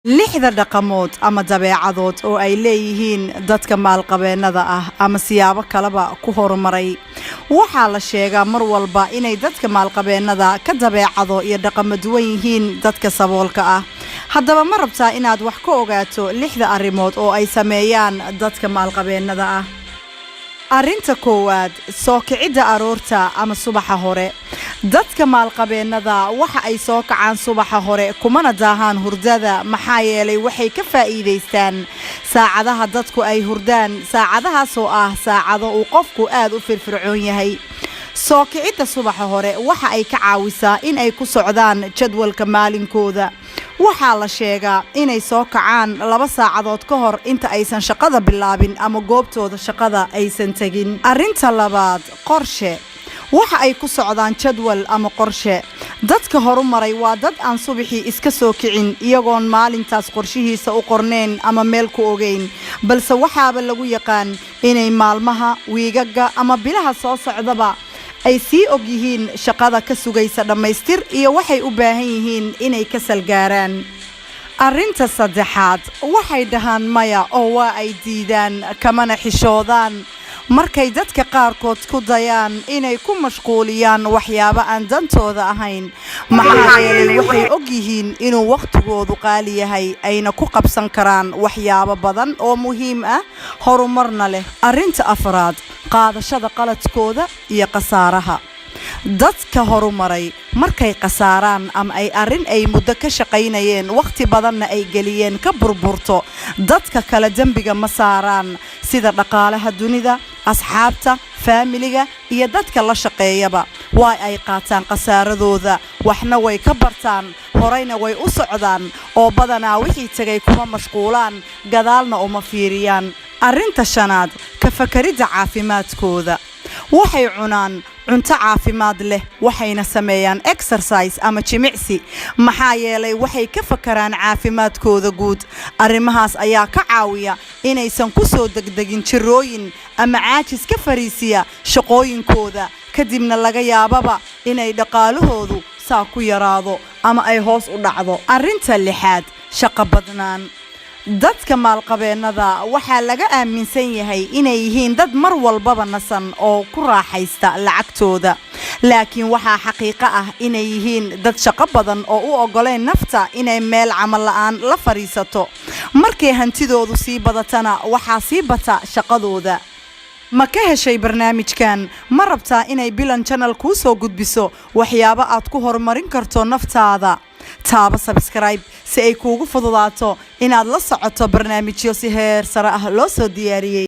Lixda dhaqamood ama dabeecadood oo ay leeyihiin dadka maalqabeennada ah ama siyaabo kaleba ku horumaray. Waxaa la sheegaa mar walba inay dadka maalqabeennada ka dabeecado iyo dhaqamo duwan yihiin dadka saboolka ah. Haddaba, ma rabtaa inaad wax ka ogaato lixda arrimood oo ay sameeyaan dadka maalqabeennada ah? Arrinta koowaad: soo kicidda aroorta ama subaxa hore. Dadka maalqabeennada waxa ay soo kacaan subaxa hore, kumana daahaan hurdada, maxaa yeelay waxay ka faa'iidaystaan saacadaha dadku ay hurdaan, saacadahaasoo ah saacado uu qofku aad u firfircoon yahay. Soo kicidda subaxa hore waxa ay ka caawisaa in ay ku socdaan jadwalka maalinkooda. Waxaa la sheegaa inay soo kacaan 2 saacadood ka hor inta aysan shaqada bilaabin ama goobtooda shaqada aysan tegin. Arrinta labaad: qorshe. Waxa ay ku socdaan jadwal ama qorshe. Dadka horumaray waa dad aan subaxii iska soo kicin iyagoon maalintaas qorshihiisa u qornayn ama meel ku ogeyn, balse waxaaba lagu yaqaan inay maalmaha, wiigaga ama bilaha soo socdaba ay sii og yihiin shaqada ka sugaysa dhammaystir iyo waxay u baahan yihiin inay ka salgaaraan. Arrinta saddexaad: waxay dhahaan maya oo waa ay diidaan, kamana xishoodaan markay dadka qaarkood ku dayaan inay ku mashquuliyaan waxyaabo aan dantooda ahayn, maxaa yeelay waxay og yihiin inuu wakhtigoodu qaali yahay, ayna ku qabsan karaan waxyaabo badan oo muhiim ah, horumarna leh. Arrinta afraad: qaadashada qaladkooda iyo khasaaraha. Dadka horumaray markay khasaaraan ama ay arrin ay muddo ka shaqaynayeen, wakhti badanna ay geliyeen, ka burburto, dadka kale dembiga ma saaraan, sida dhaqaalaha dunida, asxaabta, faamiliga iyo dadka la shaqeeyaba. Waa ay qaataan khasaaradooda, waxna way ka bartaan, horeyna way u socdaan, oo badanaa wixii tegay kuma mashquulaan, gadaalna uma fiiriyaan. Arrinta shanaad: ka fakaridda caafimaadkooda. Waxay cunaan cunto caafimaad leh, waxayna sameeyaan exercise ama jimicsi, maxaa yeelay waxay ka fakaraan caafimaadkooda guud. Arrimahaas ayaa ka caawiya inaysan ku soo degdegin jirooyin ama caajis ka fariisiya shaqooyinkooda, kadibna laga yaababa inay dhaqaalahoodu saa ku yaraado ama ay hoos u dhacdo. Arrinta lixaad: shaqo badnaan. Dadka maalqabeennada waxaa laga aaminsan yahay inay yihiin dad mar walbaba nasan oo ku raaxaysta lacagtooda, laakiin waxaa xaqiiqo ah inay yihiin dad shaqo badan oo u oggolayn nafta inay meel camal la'aan la fadhiisato. Markay hantidoodu sii badatana, waxaa sii bata shaqadooda. Ma ka heshay barnaamijkan? Ma rabtaa inay Bilan Channel kuu soo gudbiso waxyaabo aad ku horumarin karto naftaada? Taaba subscribe si ay kuugu fududaato inaad la socoto barnaamijyo si heer sare ah loo soo diyaariyey.